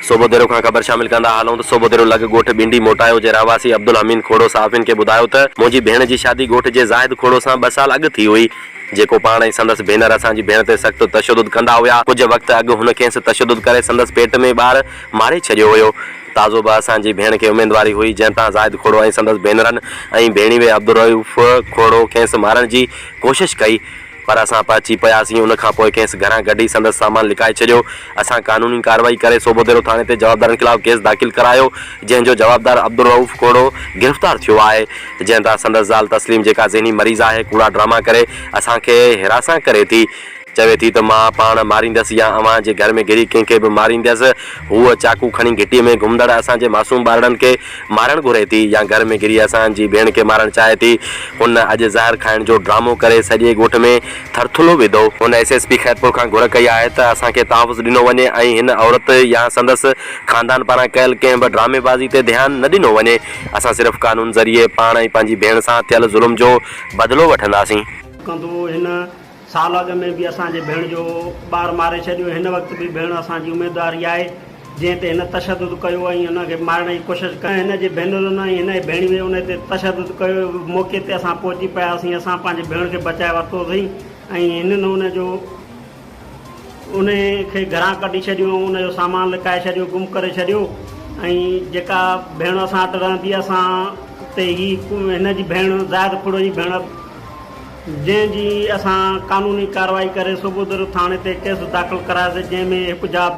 صوبوديرو کان خبر شامل ڪندا هلون ته صوبوديرو لڳ ڳوٺ ٻنڊي موٽايو جي رهواسي عبدالحميد کوڙو صحافين کي ٻڌايو ته منهنجي ڀيڻ جي شادي ڳوٺ جي زاهد کوڙو سان ٻه سال اڳ ٿي هئي جيڪو پاڻ ۽ سندس ڀينر اسان جي ڀيڻ تي سخت تشدد ڪندا هيا ڪجهه وقت اڳ هن کيس تشدد ڪري سندس پيٽ ۾ ٻار ماري ڇڏيو هيو تازو به اسان جي ڀيڻ کي اميدواري هئي جنهن تان زاهد کوڙو ۽ سندس ڀينرن ۽ ڀيڻيوي عبدالرئوف کوڙو کيس مارڻ جي ڪوشش ڪئي پر اسان پهچي پياسين، ان کان پوء کيس گهران ڪڍي سندس سامان لڪائي ڇڏيو. اسان قانوني ڪارروائي ڪري صوبوديرو ٿاڻي تي جوابدارن خلاف ڪيس داخل ڪرايو، جنهن جو جوابدار عبدالرئوف کوڙو گرفتار ٿيو آهي، جنهن تان سندس زال تسليم جيڪا ذهني مريض آهي ڪوڙا ڊراما ڪري اسان کي هراسان ڪري ٿي. چوي ٿي ته مان پاڻ ماريندس يا اوهان جي گهر ۾ گهري ڪنهن کي به مارينديس. هوء چاقو کڻي گهٽيء ۾ گهمندڙ اسان جي معصوم ٻارڙن کي مارڻ گهري ٿي يا گهر ۾ گهري اسان جي ڀيڻ کي مارڻ چاهي ٿي. هن اڄ زهر کائڻ جو ڊرامو ڪري سڄي ڳوٺ ۾ ٿرٿلو وڌو. هن ايس ايس پي خيرپور کان گهر ڪئي آهي ته اسان کي تحفظ ڏنو وڃي ۽ هن عورت يا سندس خاندان پاران ڪيل ڪنهن به ڊرامي بازي تي ڌيان نه ڏنو وڃي. اسان صرف قانون ذريعي پاڻ ۽ پنهنجي ڀيڻ سان ٿيل ظلم جو بدلو وٺنداسين. ڪندو هن سال اڳ ۾ به اسان جي ڀيڻ جو ٻار ماري ڇڏيو، هن وقت به ڀيڻ اسان جي اميدواري آهي، جنهن تي هن تشدد ڪيو ۽ ان کي مارڻ جي ڪوشش ڪئي، هن جي ڀينرن ۽ هن جي ڀيڻيوي ان تي تشدد ڪيو، موقعي تي اسان پهچي پياسين، اسان پنهنجي ڀيڻ کي بچائي ورتوسين ۽ هنن ان جو ان کي گهران ڪڍي ڇڏيو ۽ ان جو سامان لڪائي ڇڏيو، گم ڪري ڇڏيو ۽ جيڪا ڀيڻ اسان وٽ رهندي اسان تي هي هن جي ڀيڻ زاهد کوڙو جي ڀيڻ جنهن جي اسان قانوني ڪارروائي ڪري صوبودر ٿاڻي تي ڪيس داخل ڪرايوسي جنهن ۾ هڪ جوابدار.